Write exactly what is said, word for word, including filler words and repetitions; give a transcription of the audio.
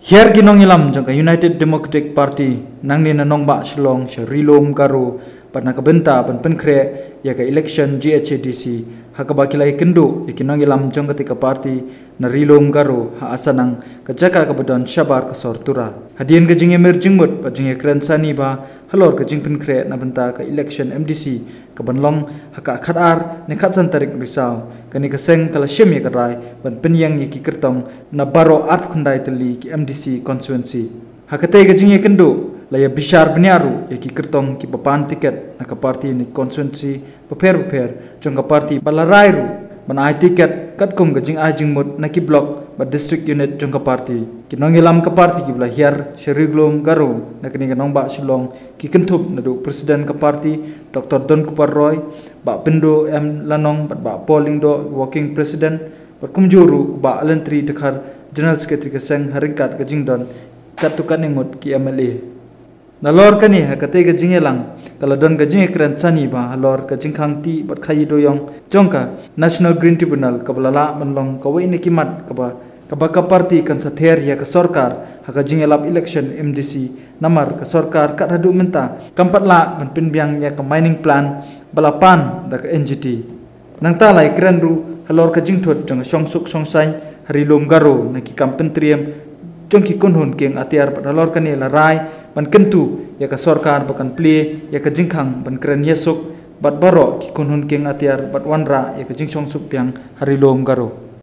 Hiar ki nongïalam jong ka United Democratic Party nangne na nongbah Shillong sha Ri-lum Garo bad na ka bynta ban pynkhreh ïa ka election G H A D C, ha kaba ki la ïakynduh ïa ki nongïalam jong katei ka party na Ri-lum Garo ha Asanang, ka jaka kaba don shabar ka sor Tura. Hadien ka jingïamir jingmut bad jingïakren sani bha halor ka jingpynkhreh na bynta ka election M D C kaban long ha ka khatar ne khatsan tarik Risaw, kane ka seng ka la shim ïa ka rai ban pynïeng ïa ki kyrtong na baroh arphew khyndai tylli ki M D C constituency. Ha katei ka jingïakynduh la ïabishar bniah ruh ïa ki kyrtong kiba pan tiket na ka party ne constituency bapher bapher jong ka party, bad la rai ruh ban ai tiket katkum ka jingai jingmut na ki block bad district unit jong ka party. Ki nongïalam ka party kiba la hiar sha Ri-lum Garo na kane ka nongbah Shillong ki kynthup naduh President ka party, Doctor Donkupar Roy, Bah Pyndoo M Lanong bad Bah Paul Lyngdoh, Working President, bad kumjuh ruh Bah Alentri Dkhar, General Secretary ka seng, ha ryngkat ka jingdon katto katne ngut ki M L A. Nalor kane, ha katei ka jingïalang ka la don ka jingïakren sani bha halor ka jingkhang tih bad khaïi dewïong jong ka National Green Tribunal, kaba la lah ban long kawei na ki mat kaba, kaba ka party kan sa ther ïa ka sorkar ha ka jingïalap election M D C, namar ka sorkar kat haduh mynta kam pat lah ban pynbiang ïa ka mining plan ba la pan da ka N G T. Nangta la ïakren ruh halor ka jingthut jong ka shongsuk shongsaiñ ha Ri-lum Garo na ki kam pyntriem jong ki kynhun kieng atiar, bad halor kane la rai ban kyntu ïa ka sorkar ba kan plie ïa ka jingkhang ban kren ïasuk bad baroh ki kynhun kieng atiar bad wanrah ïa ka jingshongsuk biang ha Ri-lum Garo.